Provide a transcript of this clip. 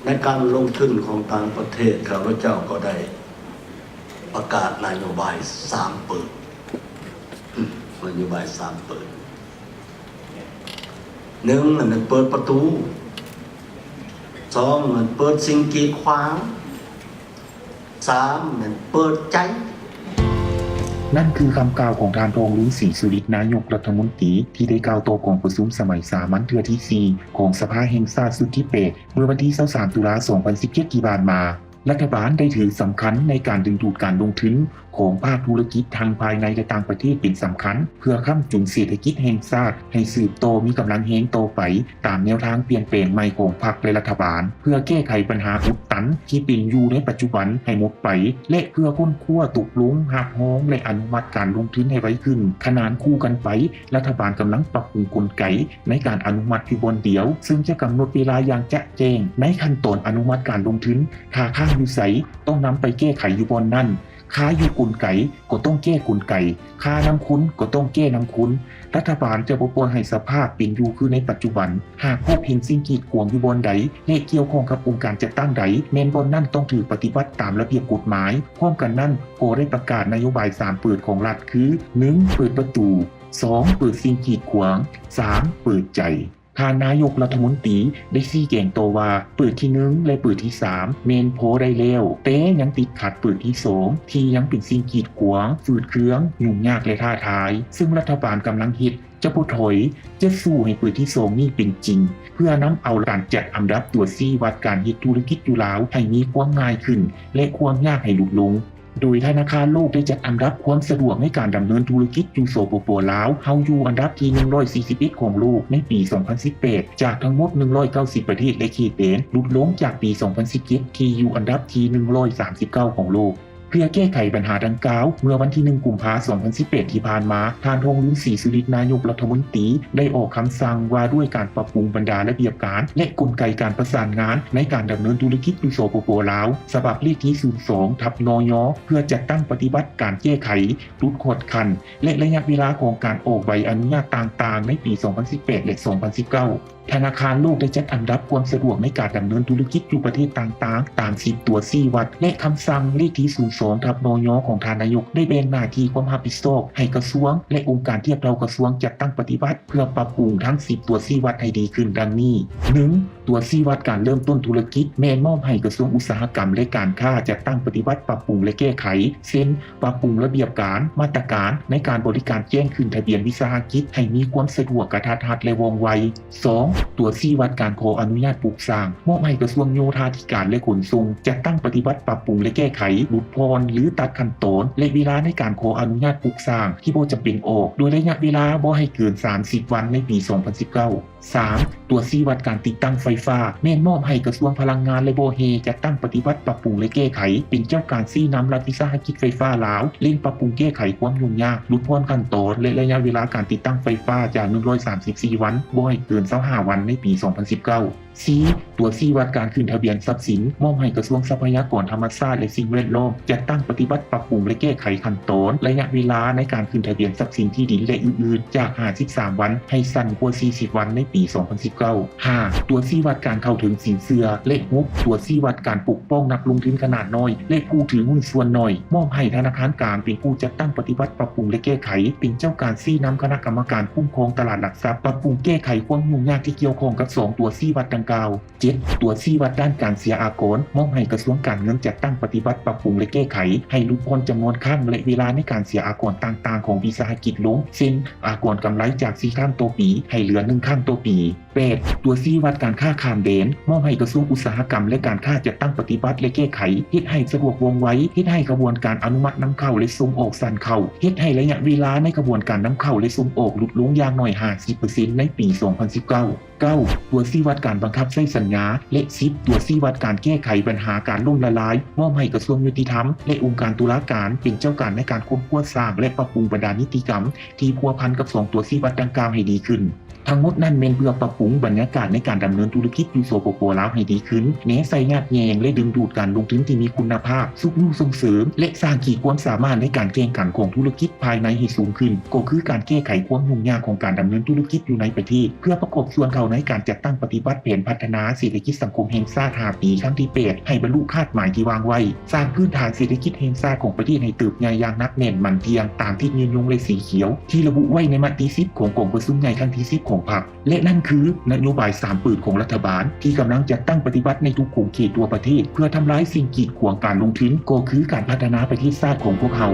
ໃນການລົງທຶນຂອງຕ່າງປະເທດ ຂ້າພະເຈົ້າກໍໄດ້ປະກາດນະໂຍບາຍສາມເປີດ, ນະໂຍບາຍສາມເປີດ. ໜຶ່ງ ແມ່ນເປີດປະຕູ, ສອງ ແມ່ນເປີດສິ່ງກີດຂວາງ, ສາມ ແມ່ນເປີດໃຈ. ນັ້ນຄືຄຳກ່າວຂອງທ່ານ ທອງລຸນ ສີສຸລິດ ນາຍົກລັດຖະມົນຕີ ທີ່ໄດ້ກ່າວຕໍ່ກອງປະຊຸມສະໄໝສາມັນເທື່ອທີສີ່ ຂອງສະພາແຫ່ງຊາດຊຸດທີແປດ ເມື່ອວັນທີຊາວສາມ ຕຸລາ ສອງພັນສິບເຈັດ ທີ່ຜ່ານມາ. ລັດຖະບານໄດ້ຖືສຳຄັນໃນການດຶງດູດການລົງທຶນຂອງພາກທຸລະກິດທັງພາຍໃນ ແລະ ຕ່າງປະເທດເປັນສຳຄັນ ເພື່ອຄ້ຳຈຸນເສດຖະກິດແຫ່ງຊາດໃຫ້ສືບຕໍ່ມີກຳລັງແຮງຕໍ່ໄປ ຕາມແນວທາງປ່ຽນແປງໃໝ່ຂອງພັກ ແລະ ລັດຖະບານ, ເພື່ອແກ້ໄຂບັນຫາອຸດຕັນທີ່ເປັນຢູ່ໃນປັດຈຸບັນໃຫ້ໝົດໄປ ແລະ ເພື່ອຄົ້ນຄວ້າຕົກລົງຮັບຮອງ ແລະ ອະນຸມັດການລົງທຶນໃຫ້ໄວຂຶ້ນ. ຂະໜານຄູ່ກັນໄປ, ລັດຖະບານກຳລັງປັບປຸງກົນໄກໃນການອະນຸມັດຢູ່ບ່ອນດຽວ, ເຊິ່ງຈະກຳນົດເວລາຢ່າງຈະແຈ້ງໃນຂັ້ນຕອນອະນຸມັດການລົງທຶນ. ຖ້າຄ້າງຢູ່ໃສ, ຕ້ອງນຳໄປແກ້ໄຂຢູ່ບ່ອນນັ້ນ. ຄາຢູ່ກົນໄກກໍຕ້ອງແກ້ກົນໄກ, ຄານຳຄົນກໍຕ້ອງແກ້ນຳຄົນ. ລັດຖະບານຈະບໍ່ປ່ອຍໃຫ້ສະພາບເປັນຢູ່ຄືໃນປັດຈຸບັນ. ຫາກພົບເຫັນສິ່ງກີດຂວາງຢູ່ບ່ອນໃດ ແລະ ກ່ຽວຂ້ອງກັບອົງການຈັດຕັ້ງໃດ, ແມ່ນບ່ອນນັ້ນຕ້ອງຖືກປະຕິບັດຕາມລະບຽບກົດໝາຍ. ພ້ອມກັນນັ້ນ, ກໍໄດ້ປະກາດນະໂຍບາຍສາມເປີດຂອງລັດ ຄື ໜຶ່ງ ເປີດປະຕູ, ສອງ ເປີດສິ່ງກີດຂວາງ, ສາມ ເປີດໃຈ. ທ່ານນາຍົກລັດຖະມົນຕີໄດ້ຊີ້ແຈງຕໍ່ວ່າ ເປີດທີໜຶ່ງ ແລະ ເປີດທີສາມ ແມ່ນພໍໄດ້ແລ້ວ, ແຕ່ຍັງຕິດຂັດເປີດທີສອງ ທີ່ຍັງເປັນສິ່ງກີດຂວາງ, ຝືດເຄືອງ, ຫຍຸ້ງຍາກ ແລະ ທ້າທາຍ, ເຊິ່ງລັດຖະບານກຳລັງເຮັດ, ຈະບໍ່ຖອຍ, ຈະສູ້ໃຫ້ເປີດທີສອງນີ້ເປັນຈິງ, ເພື່ອນຳເອົາການຈັດອຳດັບຕົວຊີ້ວັດການເຮັດທຸລະກິດຢູ່ລາວໃຫ້ມີຄວາມງ່າຍຂຶ້ນ ແລະ ຄວາມຍາກໃຫ້ຫຼຸດລົງ. ໂດຍທະນາຄານໂລກໄດ້ຈັດອັນດັບຄວາມສະດວກໃນການດຳເນີນທຸລະກິດຢູ່ ສປປ ລາວ, ເຮົາຢູ່ອັນດັບທີໜຶ່ງຮ້ອຍສີ່ສິບເອັດຂອງໂລກໃນປີສອງພັນສິບແປດ ຈາກທັງໝົດໜຶ່ງຮ້ອຍເກົ້າສິບປະເທດ ແລະ ເຂດແດນ, ຫຼຸດລົງຈາກປີສອງພັນສິບເຈັດ ທີ່ຢູ່ອັນດັບທີໜຶ່ງຮ້ອຍສາມສິບເກົ້າຂອງໂລກ. ເພື່ອແກ້ໄຂບັນຫາດັ່ງກ່າວ, ເມື່ອວັນທີໜຶ່ງ ກຸມພາ ສອງພັນສິບແປດ ທີ່ຜ່ານມາ, ທ່ານ ທອງລຸນ ສີສຸລິດ ນາຍົກລັດຖະມົນຕີ ໄດ້ອອກຄຳສັ່ງວ່າດ້ວຍການປັບປຸງບັນດາລະບຽບການ ແລະ ກົນໄກການປະສານງານໃນການດຳເນີນທຸລະກິດຢູ່ ສປປ ລາວ ສະບັບເລກທີສູນສອງ ທັບ ນຍ ເພື່ອຈັດຕັ້ງປະຕິບັດການແກ້ໄຂ, ຫຼຸດຂອດຂັ້ນ ແລະ ໄລຍະເວລາຂອງການອອກໃບອະນຸຍາດຕ່າງໆ ໃນປີສອງພັນສິບແປດ ແລະ ສອງພັນສິບເກົ້າ. ທະນາຄານໂລກໄດ້ຈັດອັນດັບຄວາມສະດວກໃນການດຳເນີນທຸລະກິດຢູ່ປະເທດຕ່າງໆ ຕາມສິບຕົວຊີ້ວັດ ແລະ ຄຳສັ່ງເລກທີສູນສອງ ທັບ ນຍ ຂອງທ່ານນາຍົກ ໄດ້ແບ່ງໜ້າທີ່ຄວາມຮັບຜິດຊອບໃຫ້ກະຊວງ ແລະ ອົງການທຽບເທົ່າກະຊວງຈັດຕັ້ງປະຕິບັດ ເພື່ອປັບປຸງທັງສິບຕົວຊີ້ວັດໃຫ້ດີຂຶ້ນ ດັ່ງນີ້: ໜຶ່ງ ຕົວຊີ້ວັດການເລີ່ມຕົ້ນທຸລະກິດ ແມ່ນມອບໃຫ້ກະຊວງອຸດສາຫະກຳ ແລະ ການຄ້າ ຈັດຕັ້ງປະຕິບັດ, ປັບປຸງ ແລະ ແກ້ໄຂ ເຊັ່ນ ປັບປຸງລະບຽບການ, ມາດຕະການໃນການບໍລິການແຈ້ງຂຶ້ນທະບຽນວິສາຫະກິດໃຫ້ມີຄວາມສະດວກ, ກະທັດຮັດ ແລະ ວ່ອງໄວ. ສອງ ຕົວຊີ້ວັດການຂໍອະນຸຍາດປຸກສ້າງ ມອບໃຫ້ກະຊວງໂຍທາທິການ ແລະ ຂົນສົ່ງ ຈັດຕັ້ງປະຕິບັດ, ປັບປຸງ ແລະ ແກ້ໄຂ, ຫຼຸດຜ່ອນ ຫຼື ຕັດຂັ້ນຕອນ ແລະ ເວລາໃນການຂໍອະນຸຍາດປຸກສ້າງທີ່ບໍ່ຈຳເປັນອອກ ໂດຍໄລຍະເວລາບໍ່ໃຫ້ເກີນສາມສິບວັນໃນປີສອງພັນສິບເກົ້າ. ສາມ ຕົວຊີ້ວັດການຕິດຕັ້ງໄຟຟ້າ ແມ່ນມອບໃຫ້ກະຊວງພະລັງງານ ແລະ ບໍ່ແຮ່ ຈັດຕັ້ງປະຕິບັດ, ປັບປຸງ ແລະ ແກ້ໄຂ ເປັນເຈົ້າການຊີ້ນຳລັດວິສາຫະກິດໄຟຟ້າລາວ ເລັ່ງປັບປຸງແກ້ໄຂຄວາມຫຍຸ້ງຍາກ, ຫຼຸດຜ່ອນຂັ້ນຕອນ ແລະ ໄລຍະເວລາການຕິດຕັ້ງໄຟຟ້າຈາກໜຶ່ງຮ້ອຍສາມສິບສີ່ວັນ ບໍ່ໃຫ້ເກີນຊາວຫ້າວັນໃນປີສອງພັນສິບເກົ້າ. ສີ່ ຕົວຊີ້ວັດການຂຶ້ນທະບຽນຊັບສິນ ມອບໃຫ້ກະຊວງຊັບພະຍາກອນທຳມະຊາດ ແລະ ສິ່ງແວດລ້ອມ ຈັດຕັ້ງປະຕິບັດ, ປັບປຸງ ແລະ ແກ້ໄຂຂັ້ນຕອນ, ໄລຍະເວລາໃນການຂຶ້ນທະບຽນຊັບສິນທີ່ດິນ ແລະ ອື່ນໆ ຈາກຫ້າສິບສາມວັນ ໃຫ້ສັ້ນກວ່າສີ່ສິບວັນໃນປີສອງພັນສິບເກົ້າ. ຫ້າ ຕົວຊີ້ວັດການເຂົ້າເຖິງສິນເຊື່ອ ແລະ ຫົກ ຕົວຊີ້ວັດການປົກປ້ອງນັກລົງທຶນຂະໜາດນ້ອຍ ແລະ ຜູ້ຖືຫຸ້ນສ່ວນໜ້ອຍ ມອບໃຫ້ທະນາຄານກາງເປັນຜູ້ຈັດຕັ້ງປະຕິບັດ, ປັບປຸງ ແລະ ແກ້ໄຂ ເປັນເຈົ້າການຊີ້ນຳຄະນະກຳມະການຄຸ້ມຄອງຕະຫຼາດຫຼັກຊັບ ປັບປຸງແກ້ໄຂຄວາມຫຍຸ້ງຍາກທີ່ກ່ຽວຂ້ອງກັບສອງຕົວຊີ້ວັດດັ່ງກ່າວ. ເຈັດ ຕົວຊີ້ວັດດ້ານການເສຍອາກອນ ມອບໃຫ້ກະຊວງການເງິນຈັດຕັ້ງປະຕິບັດ, ປັບປຸງ ແລະ ແກ້ໄຂ ໃຫ້ຫຼຸດຜ່ອນຈຳນວນຄັ້ງ ແລະ ເວລາໃນການເສຍອາກອນຕ່າງໆຂອງວິສາຫະກິດລົງ ເຊັ່ນ ອາກອນກຳໄລຈາກສີ່ຄັ້ງຕໍ່ປີ ໃຫ້ເຫຼືອໜຶ່ງຄັ້ງຕໍ່ປີ. ແປດ ຕົວຊີ້ວັດການຄ້າຂ້າມແດນ ມອບໃຫ້ກະຊວງອຸດສາຫະກຳ ແລະ ການຄ້າຈັດຕັ້ງປະຕິບັດ ແລະ ແກ້ໄຂ ເຮັດໃຫ້ສະດວກວ່ອງໄວ, ເຮັດໃຫ້ຂະບວນການອະນຸມັດນຳເຂົ້າ ແລະ ສົ່ງອອກສັ້ນເຂົ້າ, ເຮັດໃຫ້ໄລຍະເວລາໃນຂະບວນການນຳເຂົ້າ ແລະ ສົ່ງອອກຫຼຸດລົງຢ່າງໜ້ອຍຫ້າສິບເປີເຊັນໃນປີສອງພັນສິບເກົ້າ. ເກົ້າ ຕົວຊີ້ວັດການບັງຄັບໃຊ້ສັນຍາ ແລະ ສິບ ຕົວຊີ້ວັດການແກ້ໄຂບັນຫາການລົ້ມລະລາຍ ມອບໃຫ້ກະຊວງຍຸຕິທຳ ແລະ ອົງການຕຸລາການ ເປັນເຈົ້າການໃນການຄົ້ນຄວ້າສ້າງ ແລະ ປັບປຸງບັນດານິຕິກຳທີ່ພົວພັນກັບສອງຕົວຊີ້ວັດດັ່ງກ່າວໃຫ້ດີຂຶ້ນ. ທັງໝົດນັ້ນແມ່ນເພື່ອປັບປຸງບັນຍາກາດໃນການດຳເນີນທຸລະກິດຢູ່ ສປປ ລາວ ໃຫ້ດີຂຶ້ນ, ແນໃສ່ຍາດແຍ່ງ ແລະ ດຶງດູດການລົງທຶນທີ່ມີຄຸນນະພາບ, ຊຸກຍູ້ສົ່ງເສີມ ແລະ ສ້າງຂີດຄວາມສາມາດໃນການແຂ່ງຂັນຂອງທຸລະກິດພາຍໃນໃຫ້ສູງຂຶ້ນ, ກໍຄືການແກ້ໄຂຄວາມຫຍຸ້ງຍາກຂອງການດຳເນີນທຸລະກິດຢູ່ໃນປະເທດ, ເພື່ອປະກອບສ່ວນເຂົ້າໃນການຈັດຕັ້ງປະຕິບັດແຜນພັດທະນາເສດຖະກິດສັງຄົມແຫ່ງຊາດຫ້າປີ ຄັ້ງທີແປດ ໃຫ້ບັນລຸຄາດໝາຍທີ່ວາງໄວ້, ສ້າງພື້ນຖານເສດຖະກິດແຫ່ງຊາດຂອງປະເທດໃຫ້ເຕີບໃຫຍ່ຢ່າງໜັກແໜ້ນໝັ້ນທ່ຽງ ຕາມທິດຍືນຍົງ ແລະ ສີຂຽວ ທີ່ລະບຸໄວ້ໃນມະຕິສິບຂອງກອງປະຊຸມໃຫຍ່ຄັ້ງທີສິບຂອງພັກ ແລະ ນັ້ນຄືນະໂຍບາຍສາມເປີດຂອງລັດຖະບານ ທີ່ກຳລັງຈັດຕັ້ງປະຕິບັດໃນທຸກຂົງເຂດທົ່ວປະເທດ ເພື່ອທຳລາຍສິ່ງກີດຂວາງການລົງທຶນ ກໍຄືການພັດທະນາປະເທດຊາດຂອງພວກເຮົາ.